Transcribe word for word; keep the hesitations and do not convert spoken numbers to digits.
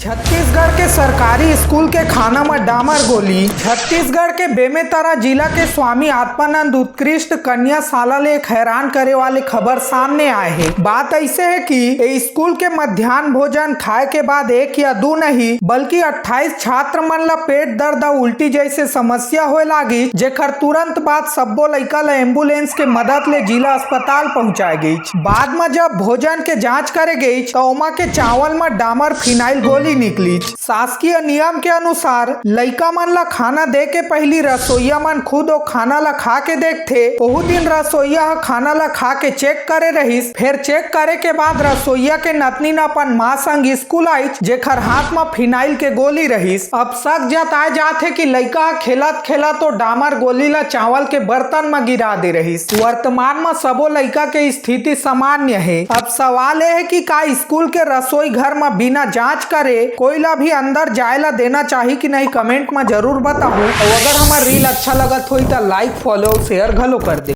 छत्तीसगढ़ के सरकारी स्कूल के खाना म डामर गोली। छत्तीसगढ़ के बेमेतरा जिला के स्वामी आत्मानंद उत्कृष्ट कन्या शाला ले एक हैरान करे वाले खबर सामने आए हे। बात ऐसे है कि ए स्कूल के मध्यान्ह भोजन खाए के बाद एक या दू नहीं, बल्कि अट्ठाईस छात्र मन ला पेट दर्द अउ उल्टी जैसे समस्या होए लागिस, जेखर तुरंत बाद सब्बो लइका ला एम्बुलेंस के मदद ले जिला अस्पताल पहुंचाए गईच। बाद म जब भोजन के जांच करे गईच, त ओमा के चावल म डामर फिनाइल गोली निकलीच। शासकीय नियम के अनुसार लइका मन ला खाना दे के पहिली रसोईया मन खुद ओ खाना ला खा के देखथे। ओहू दिन रसोईया ह खाना ला खा के चेक करे रहिस। फेर चेक करे के बाद रसोईया के नतनीन अपन मां संग स्कूल आईच, जेखर हाथ म फिनाइल के गोली रहिस। अब शक जताए जात हे कि लइका ह खेलत खेलत ओ डामर गोली ला चावल के बर्तन म गिरा दे रहिस। वर्तमान म सबो लइका के स्थिति सामान्य हे। अब सवाल ए हे कि का स्कूल के रसोई घर म बिना जांच करे कोई ला भी अंदर जाए ला देना चाही कि नहीं, कमेंट म जरूर बताहू। अउ अगर हमर रील अच्छा लगत होई त लाइक, फॉलो, शेयर घलो कर दे।